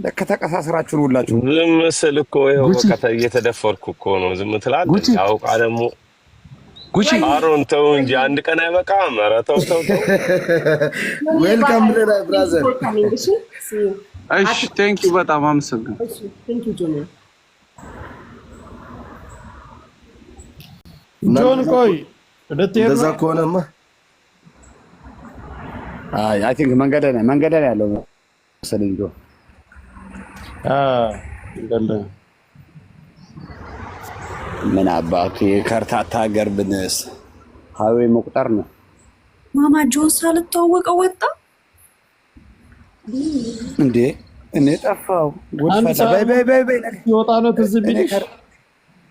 ለካ ተቀሳስራችሁን ሁላችሁ። ዝም ስል እኮ ይኸው ጉቺ በቃ እየተደፈርኩ እኮ ነው። ዝም ትላለህ። ጉቺ አውቃ ደግሞ ጉቺ አሮን ተው እንጂ አንድ ቀን አይበቃም። ኧረ ተው ተው ተው። Welcome ብለናል brother። እሺ፣ thank you በጣም አመሰግናለሁ። ጆን ቆይ ልትሄድ እንደዛ ነው? ከሆነማ አይ I think መንገድ ላይ መንገድ ላይ ያለው መሰለኝ ጆን። እንዳለ ምን አባቱ የከርታታ ሀገር ብንስ highway መቁጠር ነው። ማማ ጆን ሳልተዋወቀው ወጣ። እንዴ እኔ ጠፋው። ጉድ አንድ ፈላ። ሰዓት በይ በይ በይ በይ። ሲወጣ ነው ትዝ እኔ ቢልሽ።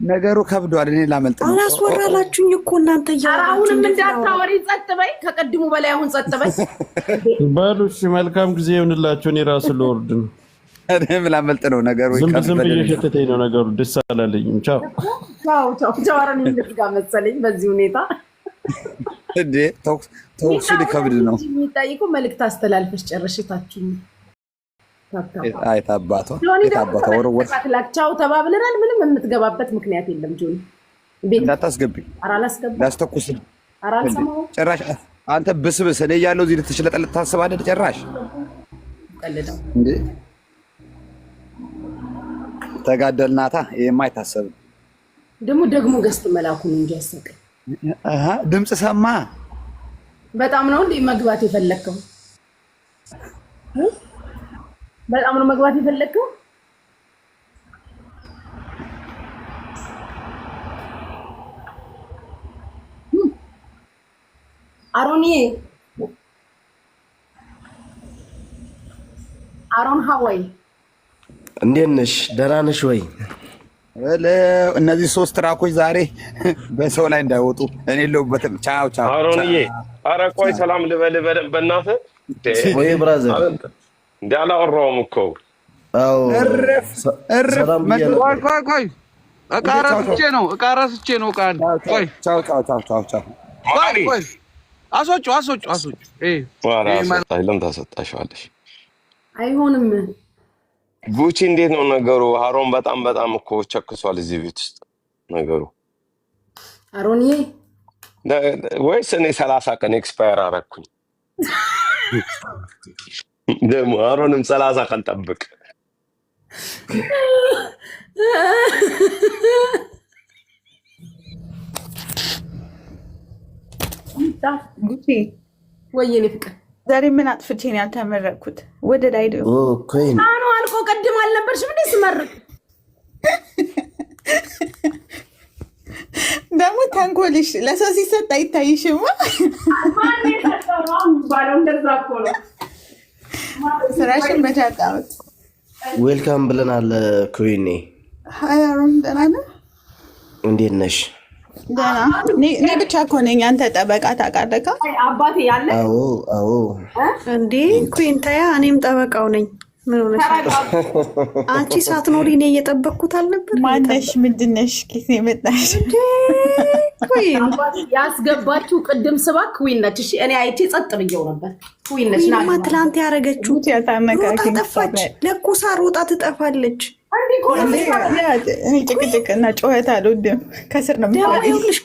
ነገሩ ከብዷል። እኔ ላመልጥ ነው። አላስወራላችሁኝ እኮ እናንተ ኧረ እያወራችሁ አሁንም እንዴት ላወራ? እንዳታወሪ ጸጥ በይ። ከቅድሙ በላይ አሁን ጸጥ በይ። በሉ እሺ፣ መልካም ጊዜ ይሁንላችሁ። እኔ ራሱ ልወርድ ነው። እኔም ላመልጥ ነው። ነገሩ ዝም ዝም ከበደ። ብዬ ሸተተኝ ነው ነገሩ። ደስ አላለኝም። ቻው። ቻው ቻው ቻው። ኧረ እኔም ልዝጋ መሰለኝ በዚህ ሁኔታ። እንዴ ተኩሱ ሊከብድ ነው። የሚጠይቁ መልእክት አስተላልፈሽ ጨረሽ። ታችሁ አይ ታባቷ ጆኒ ደግሞ የታባቷ ወረወር ላክ ቻው ተባብለናል። ምንም የምትገባበት ምክንያት የለም። ጆኒ ቤት እንዳታስገቢ ኧረ አላስገባም። ላስተኩስ ኧረ አልሰማሁም። ጭራሽ አንተ ብስብስ እኔ እያለሁ እዚህ ልትሽለጠለጥ ታስባለህ? ጭራሽ ቀልደው እንዴ ተጋደልናታ። ይሄማ አይታሰብም። ደግሞ ደግሞ guest መላኩን እንጂ ያሰቀኝ አሃ ድምፅ ሰማ። በጣም ነው እንዴ መግባት የፈለግከው? በጣም ነው መግባት የፈለግከው? አሮንዬ አሮን ሀዋይ እንዴት ነሽ? ደህና ነሽ ወይ? እነዚህ ሶስት ትራኮች ዛሬ በሰው ላይ እንዳይወጡ እኔ የለሁበትም። ቻው ቻው። አሮንዬ፣ ኧረ ቆይ ሰላም ልበልህ በደንብ በእናትህ። ወይ brother? እንደ አላወራሁም እኮ። አዎ እርፍ እርፍ። ሰላም ብያለሁ። ቆይ ቆይ ቆይ፣ እቃ ረስቼ ነው፣ እቃ ረስቼ ነው። እቃ ቆይ ቻው ቻው ቻው ቻው ቻው። ቆይ ቆይ፣ አስወጪው አስወጪው አስወጪው። ኧረ አስወጣሽ፣ ለምን ታስወጣሽዋለሽ? አይሆንም። ጉቺ እንዴት ነው ነገሩ? አሮን በጣም በጣም እኮ ቸክሷል እዚህ ቤት ውስጥ ነገሩ። አሮንዬ ወይስ እኔ 30 ቀን expire አረኩኝ? ደግሞ አሮንም 30 ቀን ጠብቅ። ጉቺ ወይ የኔ ፍቅር ዛሬ ምን አጥፍቼ ነው ያልተመረቅኩት? ወደ ላይ ኦ ኮይን አኑ አልቆ ቅድም አልነበርሽም እንዴ ስመርቅ? ደግሞ ተንኮልሽ ለሰው ሲሰጥ አይታይሽማ። ማን የሰጠው ነው የሚባለው? እንደዛ እኮ ነው። ስራሽን በቻጣሁት። Welcome ብለናል። ኩዊኔ Hi አሮን፣ ደህና ነህ? እንዴት ነሽ? ደህና። እኔ ብቻ እኮ ነኝ አንተ ጠበቃ ታውቃለህ። አባቴ ያለ አዎ አዎ። እንዴ ኩን ታያ፣ እኔም ጠበቃው ነኝ። ምን ሆነሽ? አንቺ ሳትኖሪ እኔ እየጠበቅኩት አልነበር? ማነሽ? ምንድነሽ? ኬት ነው የመጣሽ? ኩን ያስገባችሁ ቅድም ስባ ኩዊን ነች። እሺ እኔ አይቼ ጸጥ ብየው ነበር። ኩዊን ነች። ኩንማ ትላንት ያደረገችው ጉቺ ያታነቃቂ ሮጣ ጠፋች። ለኩሳ ሮጣ ትጠፋለች። እኔ ጭቅጭቅ እና ጩኸት አልወድም። ከስር ነው ደግሞ የምትመጪው። ይኸውልሽ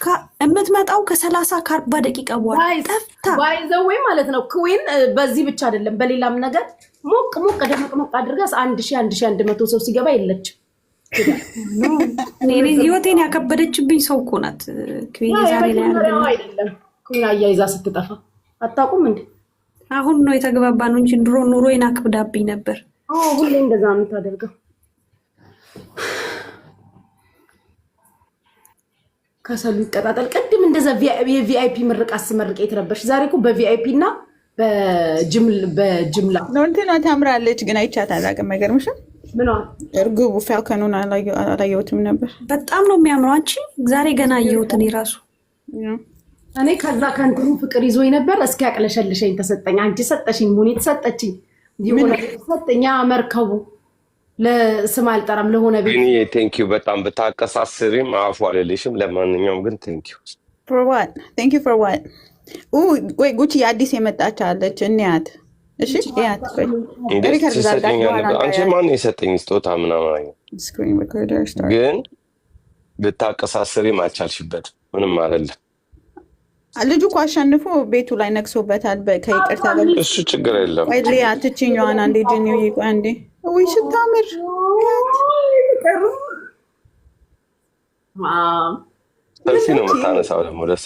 የምትመጣው ከ30 ከ40 ደቂቃ በኋላ ጠፍታ By the way ማለት ነው። ኩዊን በዚህ ብቻ አይደለም በሌላም ነገር ሞቅ ሞቅ ደመቅ ሞቅ አድርጋስ 1000 1100 ሰው ሲገባ የለችም። እኔ ህይወቴን ያከበደችብኝ ሰው እኮ ናት ኩዊን። ዛሬ ላይ የመጀመሪያው አይደለም። ኩዊን አያይዛ ስትጠፋ አታውቁም እንዴ? አሁን ነው የተግባባ ነው እንጂ ድሮ ኑሮዬን አክብዳብኝ ነበር። አዎ ሁሌ እንደዛ ነው የምታደርገው። ከሰሉ ይቀጣጠል። ቅድም እንደዛ የ VIP ምርቃት ስመርቅ የት ነበርሽ? ዛሬ እኮ በ VIP እና በጅምላ ነው እንትኗ ታምራለች፣ ግን አይቻት አላውቅም። አይገርምሽም? ምኗ? እርግቡ falcon ኑን አላየሁትም ነበር። በጣም ነው የሚያምረው። አንቺ ዛሬ ገና አየሁት እኔ ራሱ። እኔ ከዛ ከእንትኑ ፍቅር ይዞኝ ነበር። እስኪ ያቅለሸልሸኝ ተሰጠኝ። አንቺ ሰጠሽኝ፣ ሙኒት ሰጠችኝ፣ የሆነ ሰጠኝ። ያ መርከቡ ለስም አልጠራም ለሆነ ቤት ግን thank you በጣም ብታቀሳስሪም አፉ አልልሽም። ለማንኛውም ግን thank you። For what? Thank you for what? ወይ ጉቺ የአዲስ የመጣች አለች እንያት። እሺ ያት ቆይ እንዴት record ላድርጋት ትሰጠኝ በኋላ አልነበር? አንቺ እንዳያት። ማን የሰጠኝ ስጦታ ምናምን አይነት Screen recorder start። ግን ብታቀሳስሪም አልቻልሽበት። ምንም አይደለም። ልጁ እኮ አሸንፎ ቤቱ ላይ ነግሶበታል። ከይቅርታ ጋር እሱ ችግር የለም። ቆይ ሊያ ትችኛዋን አንዴ ጅኒው ቆይ አንዴ። ውይ ስታምር ያት ሰልፊ ነው የምታነሳው ደግሞ ደስ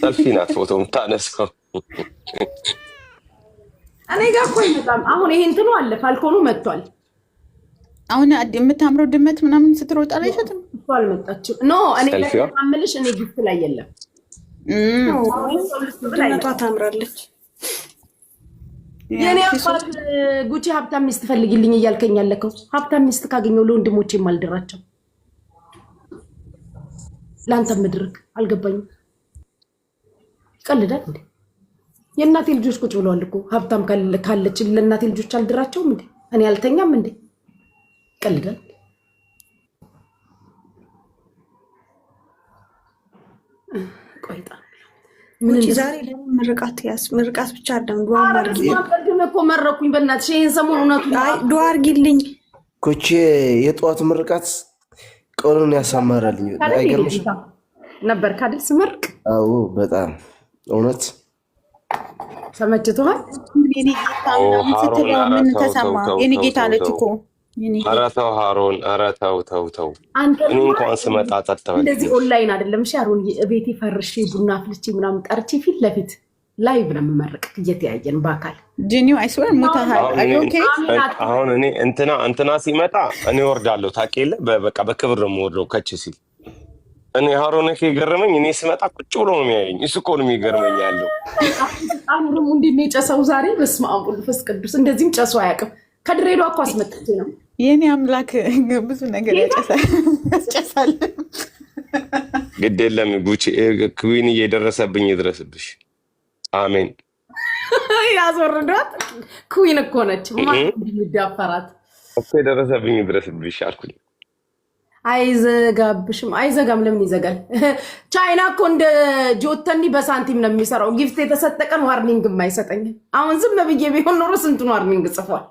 ሰልፊ ናት ፎቶ የምታነሳው። እኔ ጋር እኮ አይመጣም። አሁን ይሄ እንትኑ አለ falcon ኑ መጥቷል። አሁን የምታምረው ድመት ምናምን ስትሮጥ አላየሻትም? እሱ አልመጣችም። No እኔ ሰልፊዋ? ምልሽ እኔ gift ላይ የለም። ድመቷ ታምራለች። የኔ አባት ጉቺ ሀብታም ሚስት ፈልጊልኝ እያልከኝ ያለከው ሀብታም ሚስት ካገኘው ለወንድሞቼ የማልድራቸው ለአንተ ምድርክ አልገባኝም። ይቀልዳል እንዴ? የእናቴ ልጆች ቁጭ ብለዋል እኮ። ሀብታም ካለች ለእናቴ ልጆች አልድራቸውም እንዴ? እኔ አልተኛም እንዴ? ይቀልዳል። ቆይጣ ምን ጉቺ ዛሬ ለምን ምርቃት ያዝ? ምርቃት ብቻ አይደለም ዱዓ አድርጊልኝ። ቅድም እኮ መረኩኝ። በእናትሽ ይሄን ሰሞን እውነቱን አይ ዱዓ አድርጊልኝ። ኮቼ የጠዋት ምርቃት ቀኑን ያሳመረልኝ አይገርምሽም? ነበር ካድል ስመርቅ። አዎ በጣም እውነት። ተመችቶሃል? የኔ ጌታ ምናምን ሀሮን፣ ስትለው ኧረ ምን ተው፣ ተሰማ? ተው፣ የኔ ተው፣ ጌታ ተው፣ አለች ተው። እኮ የኔ ኧረ ጌታ። ተው ሀሮን፣ ኧረ ተው ተው ተው። አንተ እኔ እንኳን ስመጣ ጸጥ በል። እንደዚህ ኦንላይን አይደለም። እሺ አሮን፣ ቤቴ ፈርሼ ቡና አፍልቼ ምናምን ጠርቼ ፊት ለፊት live ነው የምመርቅ፣ እየተያየን በአካል። ጂኒው I swear ሙተሃል። አሁን Are እኔ you okay? አሁን እኔ እንትና ሲመጣ እኔ ወርዳለሁ። ታውቂ የለ በቃ በክብር ነው የምወርደው ከች ሲል። እኔ ሀሮን እኮ የገረመኝ እኔ ስመጣ ቁጭ ብሎ ነው የሚያየኝ። እሱ እኮ ነው የሚገርመኝ ያለው። ጣኑ ደግሞ እንዴት ነው የጨሰው ዛሬ? በስመ አብ ወወልድ ወመንፈስ ቅዱስ። እንደዚህም ጨሶ አያውቅም። ከድሬዳዋ እኮ አስመጥቼ ነው። የኔ አምላክ ብዙ ነገር ያጨሳል ያስጨሳል። ግድ የለም ጉቺ ኩዊን እየደረሰብኝ ይድረስብሽ። አሜን። ያስወርዷት። Queen እኮ ነች። ማን የሚዳፈራት? እኮ የደረሰብኝ ይድረስብሽ አልኩኝ። አይዘጋብሽም። አይዘጋም። ለምን ይዘጋል? ቻይና እኮ እንደ ጆተኒ በሳንቲም ነው የሚሰራው። Gift የተሰጠ ቀን warning አይሰጠኝም። አሁን ዝም ብዬ ቢሆን ኖሮ ስንቱን warning ጽፏል።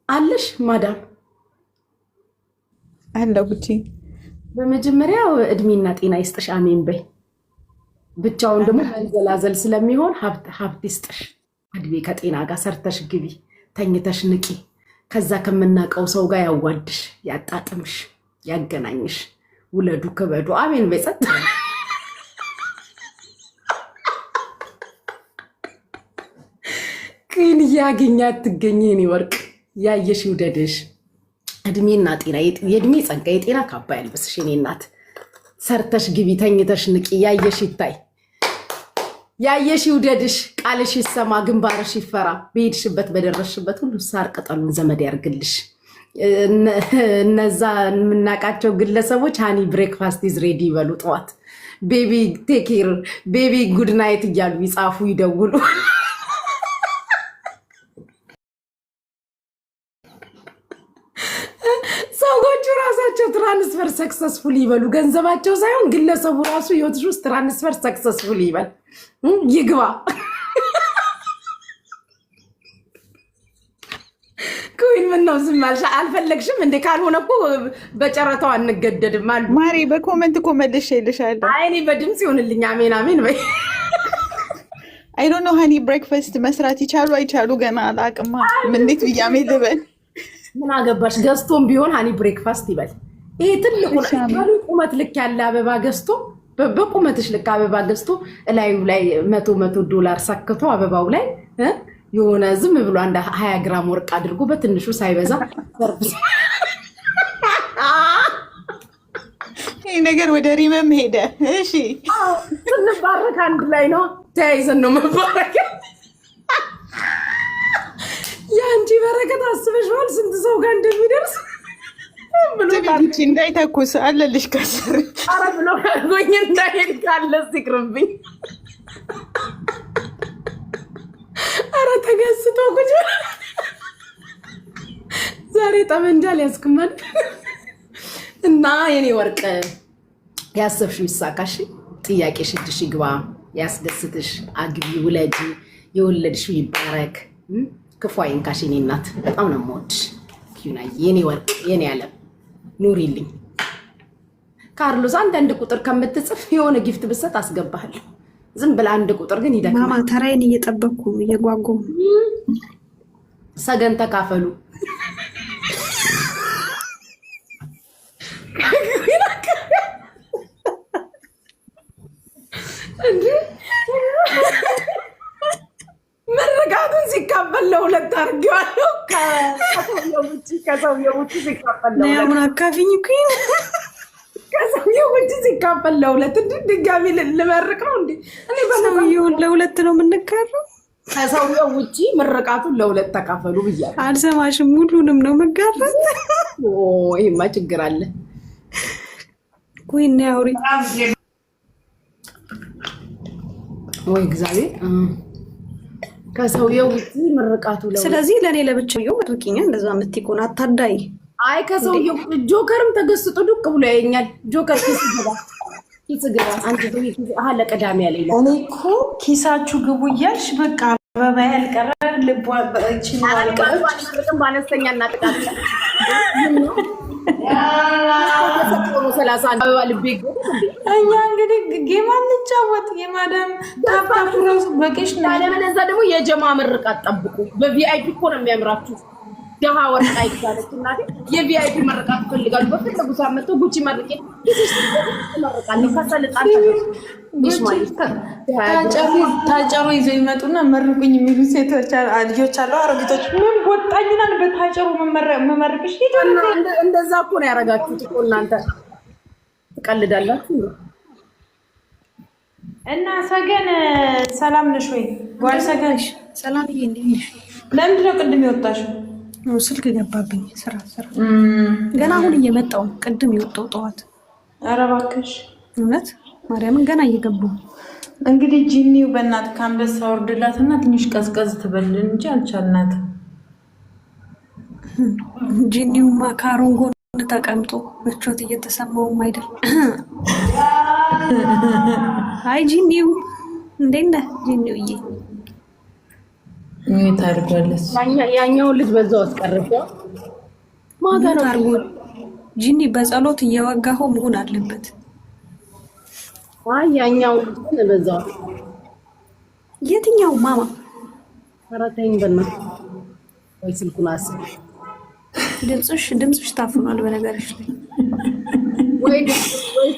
አለሽ ማዳም? አለው ጉቺ። በመጀመሪያው እድሜና ጤና ይስጥሽ፣ አሜን በይ። ብቻውን ደግሞ መንዘላዘል ስለሚሆን ሀብት ሀብት ይስጥሽ። እድሜ ከጤና ጋር ሰርተሽ ግቢ፣ ተኝተሽ ንቂ። ከዛ ከምናውቀው ሰው ጋር ያዋድሽ፣ ያጣጥምሽ፣ ያገናኝሽ። ውለዱ፣ ክበዱ። አሜን በይ። ጸጥ። ግን እያገኛ ትገኝ የኔ ወርቅ፣ ያየሽ ይውደድሽ። እድሜና ጤና፣ የእድሜ ጸጋ፣ የጤና ካባ ያልብስሽ የኔ እናት። ሰርተሽ ግቢ፣ ተኝተሽ ንቂ። ያየሽ ይታይ፣ ያየሽ ይውደድሽ። ቃልሽ ይሰማ፣ ግንባርሽ ይፈራ። በሄድሽበት በደረስሽበት ሁሉ ሳር ቅጠሉን ዘመድ ያርግልሽ። እነዛ የምናውቃቸው ግለሰቦች "Honey, breakfast is ready" ይበሉ ጠዋት። "Baby, take care", "Baby, good night" እያሉ ይጻፉ ይደውሉ። ሰዎቹ ራሳቸው transfer successful ይበሉ። ገንዘባቸው ሳይሆን ግለሰቡ ራሱ ህይወትሽ ውስጥ transfer successful ይበል ይግባ። ኩዊን ምን ነው ዝም አልሽ? አልፈለግሽም እንዴ? ካልሆነ እኮ በጨረታው አንገደድም አሉ። ማሪ በ comment እኮ መልሼ እልሻለሁ። አይ እኔ በድምፅ ይሆንልኝ። አሜን አሜን በይ። I don't know honey breakfast መስራት ይቻሉ አይቻሉ ገና አላቅማ። እንዴት ብዬ አሜን ልበል? ምን አገባሽ? ገዝቶም ቢሆን honey breakfast ይበል። ይሄ ትልቁ ቁመት ልክ ያለ አበባ ገዝቶ፣ በቁመትሽ ልክ አበባ ገዝቶ እላዩ ላይ 100 100 ዶላር ሰክቶ አበባው ላይ የሆነ ዝም ብሎ አንድ 20 ግራም ወርቅ አድርጎ በትንሹ ሳይበዛ ሰርቪስ። ይህ ነገር ወደ ሪመም ሄደ። እሺ። ስንባረክ አንድ ላይ ነው፣ ተያይዘን ነው መባረክ። የአንቺ በረከት አስበሽዋል ስንት ሰው ጋር እንደሚደርስ ብሎ ጉቺ እንዳይተኩስ አለልሽ ከስር። ኧረ ብሎ አድርጎኝ እንዳይሄድ ካለ ይቅርብኝ። ኧረ ተገስቶ ቁጭ ዛሬ ጠመንጃ ሊያስክመን እና የኔ ወርቅ ያሰብሽው ይሳካሽ፣ ጥያቄሽ እጅሽ ይግባ፣ ያስደስትሽ፣ አግቢ፣ ውለጂ፣ የወለድሽው ይባረክ፣ ክፉ አይንካሽ የኔ እናት። በጣም ነው የምወድሽ ኪዩናዬ፣ የኔ ወርቅ፣ የኔ ዓለም ኑሪልኝ። ካርሎስ አንዳንድ ቁጥር ከምትጽፍ የሆነ gift ብሰጥ አስገባለሁ። ዝም ብለህ አንድ ቁጥር ግን ማማ ይደክማል። ተራዬን እየጠበቅኩ እየጓጓሁ። ሰገን ተካፈሉ። እንዴ መረጋቱን ሲካፈል ለሁለት አድርጌዋለሁ። ከሰውየው ውጭ ሲካፈል ለሁለት። አሁን አካፊኝ ኩን። ከሰውየው ውጭ ሲካፈል ለሁለት። እንዲ ድጋሚ ልመርቅ ነው እንዴ? እኔ ሰውየውን ለሁለት ነው የምንጋራው። ከሰውየው ውጭ ምርቃቱን ለሁለት ተካፈሉ ብያለሁ። አልሰማሽም? ሁሉንም ነው መጋራት። ይሄማ ችግር አለ። ኩን አውሪ። ወይ እግዚአብሔር፣ ከሰውየው ውጭ ምርቃቱ ለሁለት። ስለዚህ ለእኔ ለብቻው መርቂኛ። እንደዛ የምትይ ከሆነ አታዳይ። አይ ከሰውየው ጆከርም ተገስጦ ዱቅ ብሎ ያየኛል። ጆከር ኪስ ግባ፣ ኪስ ግባ። አንተ ሰውዬ ኪስ አሃ ለቅዳሜ ያለኝ እኔ እኮ ኪሳችሁ ግቡ እያልሽ በቃ አበባ ያልቀረ ልቧ እቺን አልቀረች። በአነስተኛ እና ጥቃቅን 31 አበባ ልቤ እኛ እንግዲህ game አንጫወት፣ የማዳም tap tap ራሱ በቂሽ ነው። አለበለዚያ ደግሞ የጀማ ምርቃት ጠብቁ። በ VIP እኮ ነው የሚያምራችሁ። ደሃ ወርቅ አይባለች እናቴ። የ VIP ምርቃት ይፈልጋሉ። በፈለጉ ሰዓት መጥተው ጉቺ መርቄ መርቃለሁ። ከሰልጣን ታጨሩ ይዘው ይመጡና መርቁኝ የሚሉ ሴቶች ልጆች አሉ፣ አሮጊቶች። ምን ቦጣኝናል በታጨሩ መመርቅሽ? እንደዛ እኮ ነው ያደረጋችሁት እኮ እናንተ ትቀልዳላችሁ። እና ሰገን ሰላም ነሽ ወይ? ጓል ሰገን። ሰላምዬ፣ እንዴት ነሽ? ለምንድን ነው ቅድም የወጣሽው? ስልክ ገባብኝ። ስራ ስራ ገና አሁን እየመጣሁ ነው። ቅድም የወጣው ጠዋት። ኧረ እባክሽ። እውነት ማርያምን ገና እየገባሁ። እንግዲህ ጂኒው በእናትህ ከአንበሳ ወርድላትና ትንሽ ቀዝቀዝ ትበልን እንጂ አልቻልናትም። ጂኒውማ ከአሮን ጎን ተቀምጦ ምቾት እየተሰማውም አይደል? አይ ጂኒው፣ እንዴት ነህ ጂኒውዬ? mute አድርጓለች። ያኛውን ልጅ በዛው አስቀርቼው ማጋ ነው። አርጎ ጂኒ በጸሎት እየወጋኸው መሆን አለበት። አይ ያኛውን ልጅ ግን በዛው የትኛው ማማ? ኧረ ተይኝ በእናትህ። ወይ ስልኩን አስብ። ድምፅሽ ታፍኗል። በነገርሽ ላይ ወይ ወይ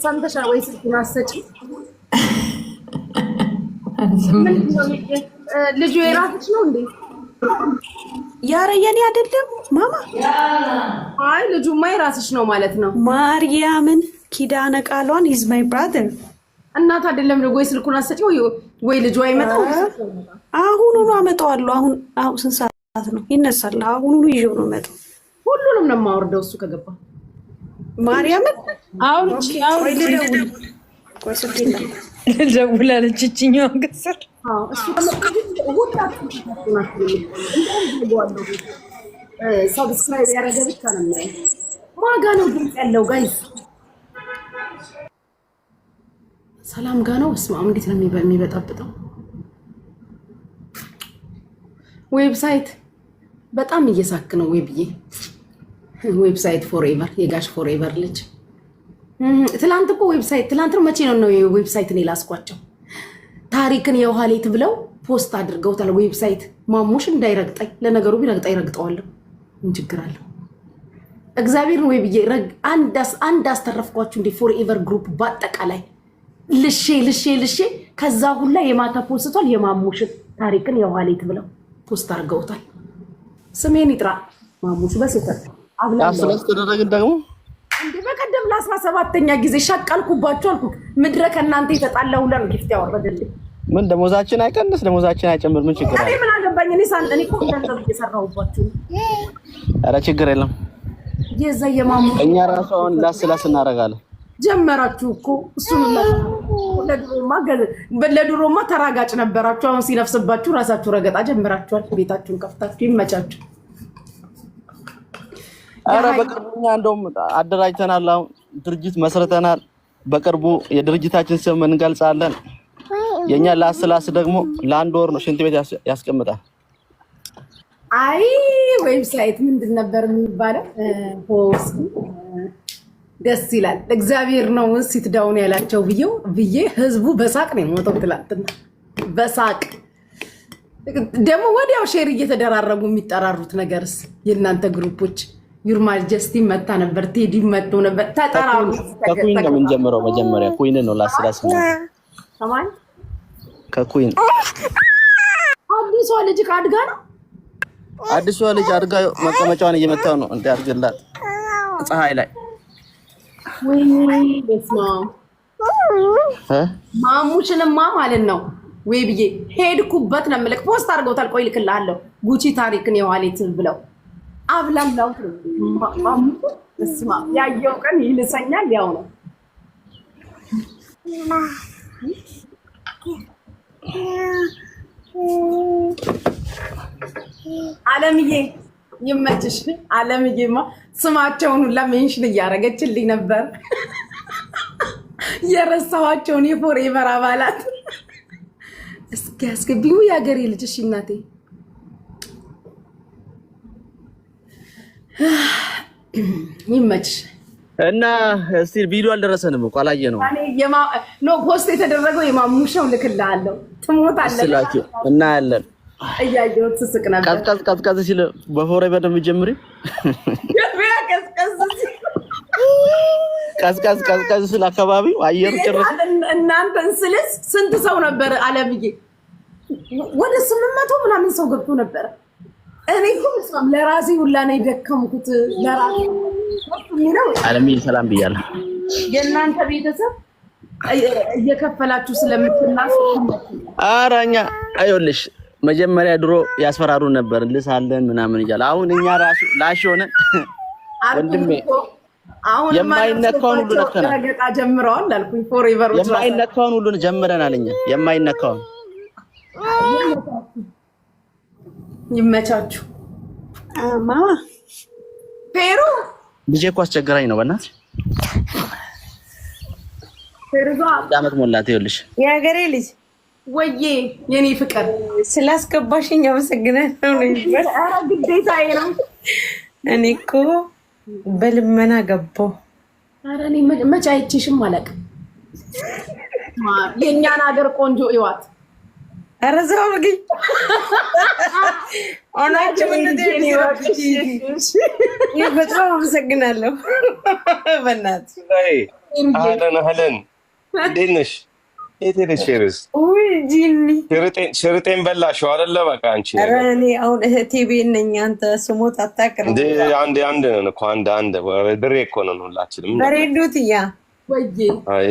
ሰምተሻል ወይ? ስልኩን አሰጪ። ልጁ የራስሽ ነው እንዴ? ያረ የኔ አይደለም ማማ። አይ ልጁማ የራስሽ ነው ማለት ነው። ማርያምን ኪዳነ ቃሏን is my brother። እናት አይደለም ወይ ስልኩን አሰጪ ወይ ልጁ አይመጣም። አሁኑኑ አመጣዋለሁ። አሁን አሁን ስንት ሰዓት ነው? ይነሳል። አሁኑኑ ይዤው ነው የመጣው። ሁሉንም ነው የማወርደው እሱ ከገባ። ማርያምን። አውርጂ አውርጂ። ልደውል። ቆይ ስልኬ ልደውላለች እችኛዋ ከስር። እሱ ሁላችሁ subscribe ያደረገ ብቻ ነው የሚያየው። ማጋ ነው ድምፅ ያለው guys? ሰላም ጋ ነው። እስማ እንዴት ነው የሚበጠብጠው? Website በጣም እየሳክ ነው። ዌብዬ website forever የጋሽ forever ልጅ ትላንት እኮ website ትላንት ነው መቼ ነው website ን የላስኳቸው? ታሪክን የውሃሌት ብለው post አድርገውታል። Website ማሙሽ እንዳይረግጠኝ። ለነገሩ ቢረግጠኝ ረግጠዋለሁ። ምን ችግር አለው? እግዚአብሔርን ወይ ብዬ አንድ አስተረፍኳችሁ እንዴ? Forever group በአጠቃላይ ልሼ ልሼ ልሼ ከዛ ሁላ የማታ ፖስቷል። የማሙሽን ታሪክን የውሃሌት ብለው post አድርገውታል። ስሜን ይጥራ ማሙሽ በስህተት አብላስ ተደረግን ደግሞ። እንደ በቀደም ለ17ኛ ጊዜ ሸቀልኩባችሁ አልኩ። ምድረ ከእናንተ የተጣላ ሁላ ነው gift ያወረደልኝ። ምን ደሞዛችን አይቀንስ ደሞዛችን አይጨምር፣ ምን ችግር አለ? እኔ ምን አገባኝ? እኔ ሳን እኔ እኮ ገንዘብ እየሰራሁባችሁ። ኧረ ችግር የለም። የዛ የማሙ እኛ ራሱ አሁን ላስ ላስ እናደርጋለን። ጀመራችሁ እኮ እሱን። ለድሮማ ተራጋጭ ነበራችሁ። አሁን ሲነፍስባችሁ ራሳችሁ ረገጣ ጀምራችኋል። ቤታችሁን ከፍታችሁ ይመቻችሁ። ኧረ በቅርቡ እኛ እንደውም አደራጅተናል። አሁን ድርጅት መስርተናል። በቅርቡ የድርጅታችን ስም እንገልጻለን። የኛ ላስ ላስ ደግሞ ለአንድ ወር ነው ሽንት ቤት ያስቀምጣል። አይ website ምንድን ነበር የሚባለው? ፖስት ደስ ይላል። እግዚአብሔር ነው sit down ያላቸው ብዬው ብዬ ህዝቡ በሳቅ ነው የሞተው። ትላንትና በሳቅ ደግሞ ወዲያው share እየተደራረጉ የሚጠራሩት ነገርስ የእናንተ group ኦች Your Majesty መታ ነበር፣ ቴዲ መጥቶ ነበር። ተጠራሩ። ከ Queen ነው የምንጀምረው። መጀመሪያ Queen ነው ላስ ላስ ከማን? ከ Queen። አዲሷ ልጅ አድጋ ነው። አዲሷ ልጅ አድጋ መቀመጫዋን እየመታው ነው እንዲያድግላት ፀሐይ ላይ። ወይኔ በስመ አብ። እ? ማሙሽንማ ማለት ነው ወይ ብዬ ሄድኩበት ነው የምልህ። Post አድርገውታል። ቆይ ልክልሃለሁ። ጉቺ ታሪክን የዋሌት ብለው አብላላውት ነው ማሙሽ። በስመ አብ ያየው ቀን ይልሰኛል። ያው ነው። አለምዬ ይመችሽ። አለምዬማ ስማቸውን ሁላ mention እያደረገችልኝ ነበር። የረሳኋቸውን የ Forever አባላት እስኪ አስገቢው የሀገሬ ልጅ። እሺ እናቴ ይመችሽ። እና እስቲ ቪዲዮ አልደረሰንም እኮ አላየነውም። እኔ no post የተደረገው የማሙሻው ልክልሃለሁ። ትሞታለህ። ስላኪ እናያለን። እያየሁት ስስቅ ነበር። ቀዝቀዝ ቀዝቀዝ ሲል በ Forever ነው የምትጀምሪው። ገበያ ቀዝቀዝ ሲል ቀዝቀዝ ቀዝቀዝ ሲል አካባቢው አየሩ ጭርስ። እናንተን ስልስ ስንት ሰው ነበር አለምዬ? ወደ 800 ምናምን ሰው ገብቶ ነበረ። እኔ እኮ በስመ አብ ለራሴ ሁላ ነው የደከምኩት። ለራሴ የሚለው አለምዬ ሰላም ብያለሁ። የእናንተ ቤተሰብ እየከፈላችሁ ስለምትናሱ። ኧረ እኛ አይኸውልሽ መጀመሪያ ድሮ ያስፈራሩን ነበር ልሳለን ምናምን እያለ፣ አሁን እኛ ራሱ ላሽ ሆነን ወንድሜ አሁን የማይነካውን ሁሉ ነክተናል። ረገጣ ጀምረዋል አልኩኝ። Forever ኦች ራሳቸው የማይነካውን ሁሉ ጀምረናል። እኛ የማይነካውን። ይመቻችሁ። ማማ። ፔሩ። ልጄ እኮ አስቸገራኝ ነው በእናትሽ። ፔሩዛ። 1 ዓመት ሞላት ይኸውልሽ። የሀገሬ ልጅ። ወዬ የኔ ፍቅር። ስላስገባሽኝ አመሰግናለሁ ነው የሚባል። ኧረ ግዴታዬ ነው። እኔ እኮ በልመና ገባሁ። ኧረ እኔ መች አይቼሽም አላውቅም። የእኛን ሀገር ቆንጆ እዋት። ኧረ እዛው አድርጊኝ። ሆናችሁ በጣም አመሰግናለሁ። በእናትህ። አህለን አህለን፣ እንዴት ነሽ? የት ሄደች ፌሩዝ? ውይ ጂኒ። ሽርጤን በላሽው አይደለ? በቃ አንቺ ኧረ ነገር እኔ አሁን እህቴ ቤት ነኝ። አንተ ስሞት አታቅርብ። እንዴ አንድ አንድ ነን እኮ፣ አንድ አንድ ድሬ እኮ ነን ሁላችንም። በሬዱትያ። ወዬ። አይ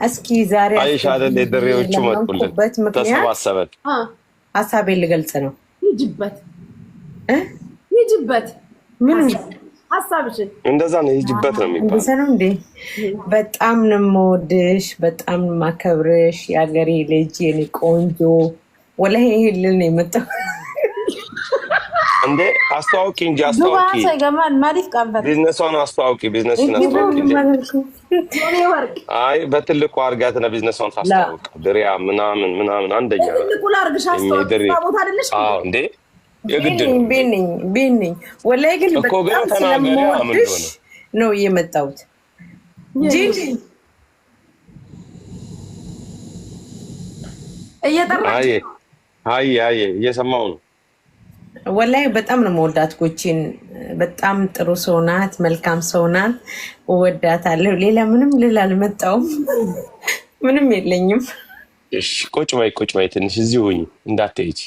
እስኪ ዛሬ አይሽ አይደል የድሬዎቹ መጡልን፣ ለመንኩበት ምክንያት ተሰባሰበን። ሀሳቤን ልገልጽ ነው። ሂጅበት። እ? ሂጅበት። ምን? ሀሳብሽን። እንደዛ ነው፣ ሂጅበት ነው የሚባለው። እንደዛ ነው እንዴ? በጣም ነው የምወድሽ፣ በጣም ነው የማከብርሽ፣ የሀገሬ ልጅ፣ የኔ ቆንጆ። ወላሂ ይሄን ልል ነው የመጣው። እንዴ አስተዋውቂ እንጂ አስተዋውቂ፣ ቢዝነሷን አስተዋውቂ፣ ቢዝነስን አስተዋውቂ እንጂ። የኔ ወርቅ። አይ በትልቁ አድርጋትና ቢዝነሷን ታስተዋውቅ። ድሪያ ምናምን ምናምን አንደኛ ናት። ትልቁ ላድርግሽ። አስተዋውቂ። ድሬ ስራ ቦታ አይደለሽ? አዎ እንዴ የግድ ነው። ቤት ነኝ ቤት ነኝ። ወላሂ ግን እኮ ግን በጣም ተናገሪ፣ ምን ስለምወድሽ እንደሆነ። ነው የመጣሁት። ጂኒ። እየጠራች አይ አይ አይ እየሰማሁ ነው። ወላሂ በጣም ነው የምወዳት ጉቺን። በጣም ጥሩ ሰው ናት፣ መልካም ሰው ናት። እወዳታለሁ። ሌላ ምንም ልል አልመጣሁም። ምንም የለኝም። እሺ ቁጭ በይ ቁጭ በይ ትንሽ እዚሁ ሁኚ እንዳትሄጂ።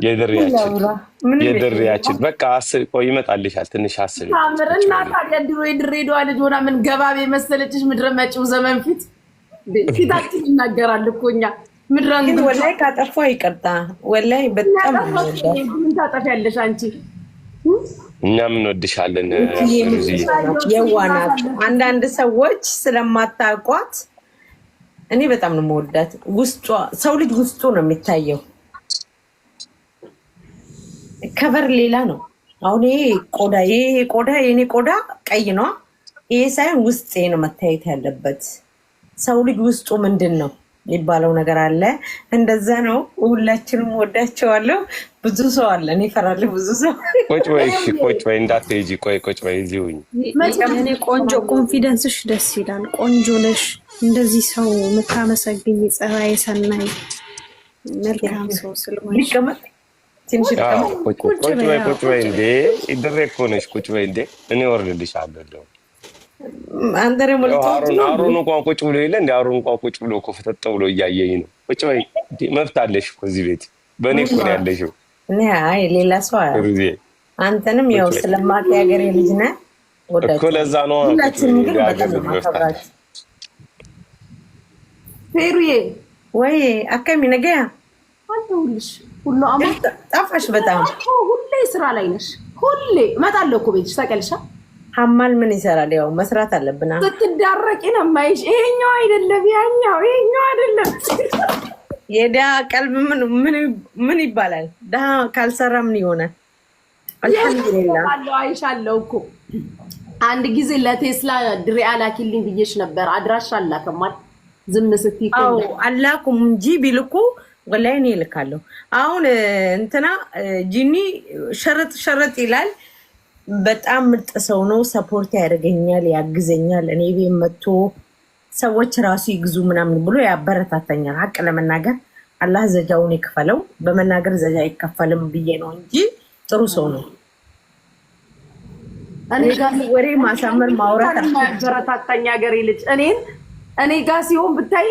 የድሬያችን ላውራ ምንም የድሬያችን በቃ አስብ፣ ቆይ ይመጣልሻል። ትንሽ አስቢ። ታምር እና ታዲያ ድሮ የድሬዳዋ ልጅ ሆና ምን ገባቤ መሰለችሽ? ምድረ መጪው ዘመን ፊት ፊታችን ይናገራል እኮ እኛ ምድረ ግን ወላሂ ካጠፋሁ ይቅርታ። ወላሂ በጣም ነው የምወዳት። ምን ታጠፊያለሽ አንቺ? እኛም እንወድሻለን ሩዝዬ። የዋህ ናት። አንዳንድ ሰዎች ስለማታውቋት እኔ በጣም ነው የምወዳት። ውስጧ ሰው ልጅ ውስጡ ነው የሚታየው። Cover ሌላ ነው። አሁን ይሄ ቆዳ፣ ይሄ ቆዳ የኔ ቆዳ ቀይ ነዋ። ይሄ ሳይሆን ውስጤ ነው መታየት ያለበት። ሰው ልጅ ውስጡ ምንድን ነው? የሚባለው ነገር አለ። እንደዛ ነው። ሁላችንም ወዳቸዋለሁ። ብዙ ሰው አለ። እኔ እፈራለሁ ብዙ ሰው። ቁጭ በይ፣ እሺ ቁጭ በይ፣ እንዳትሄጂ። ቆይ ቁጭ በይ፣ እዚሁ ሁኚ። የኔ ቆንጆ confidence ሽ ደስ ይላል። ቆንጆ ነሽ። እንደዚህ ሰው የምታመሰግኝ ጸባይ ሰናይ መልካም ሰው ስለሆንሽ ሊቀመጥ ትንሽ አዎ፣ ልቀመጥ። ቁጭ ቁጭ ቁጭ በይ። በይ፣ አዎ፣ ቁጭ በይ። ቁጭ እንዴ ድሬ እኮ ነሽ። ቁጭ በይ እንዴ፣ እኔ ወርድልሻለሁ። እንደውም አንተ ደግሞ ያው ልትወርድ ሀሩን ነው። ሀሩን እንኳን ቁጭ ብሎ የለ እንደ ሀሩን እንኳን ቁጭ ብሎ እኮ ፈጠጥ ብሎ እያየኝ ነው። ቁጭ በይ እንዴ፣ መብት አለሽ እኮ እዚህ ቤት በእኔ እኮ ነው ያለሽው። እኔ አይ ሌላ ሰው ሩዜ አንተንም ቁጭ ያው በይ ስለማውቅ የሀገሬ ልጅ ነህ እኮ ወዳቸዋለሁ። ለዛ ነው። ቁጭ በይ፣ ሁላችንም ግን የሀገር በጣም ነው ልጅ መብት አለሽ። የማከብራችሁ። ፌሩዬ ወይ አከሚ ነገያ አለሁልሽ። ሁሉ አማን። ጠፋሽ በጣም። ሁሌ ስራ ላይ ነሽ። ሁሌ እመጣለሁ እኮ ቤትሽ ታውቂያለሽ። ሀማል ምን ይሰራል? ያው መስራት አለብና። ስትዳረቂ ነው የማይሽ። ይሄኛው አይደለም ያኛው፣ ይሄኛው አይደለም። የድሃ ቀልብ ምን ይባላል? ድሃ ካልሰራ ምን ይሆናል? አልሐምዱሊላህ። አለው አይሻለሁ እኮ አንድ ጊዜ ለቴስላ ድሪያ ላኪልኝ ብዬሽ ነበር። አድራሻ አላከማል ዝም ስትይ እኮ አዎ አላኩም እንጂ ቢልኩ ወላሂ እኔ እልካለሁ። አሁን እንትና ጂኒ ሸረጥ ሸረጥ ይላል። በጣም ምርጥ ሰው ነው። Support ያደርገኛል፣ ያግዘኛል። እኔ ቤት መጥቶ ሰዎች ራሱ ይግዙ ምናምን ብሎ ያበረታተኛል። ሀቅ ለመናገር አላህ ዘጃውን ይክፈለው። በመናገር ዘጃ አይከፈልም ብዬ ነው እንጂ ጥሩ ሰው ነው። እኔ ጋር ወሬ ማሳመር ማውራት ያበረታታኝ ሀገሬ ልጅ እኔን እኔ ጋር ሲሆን ብታይ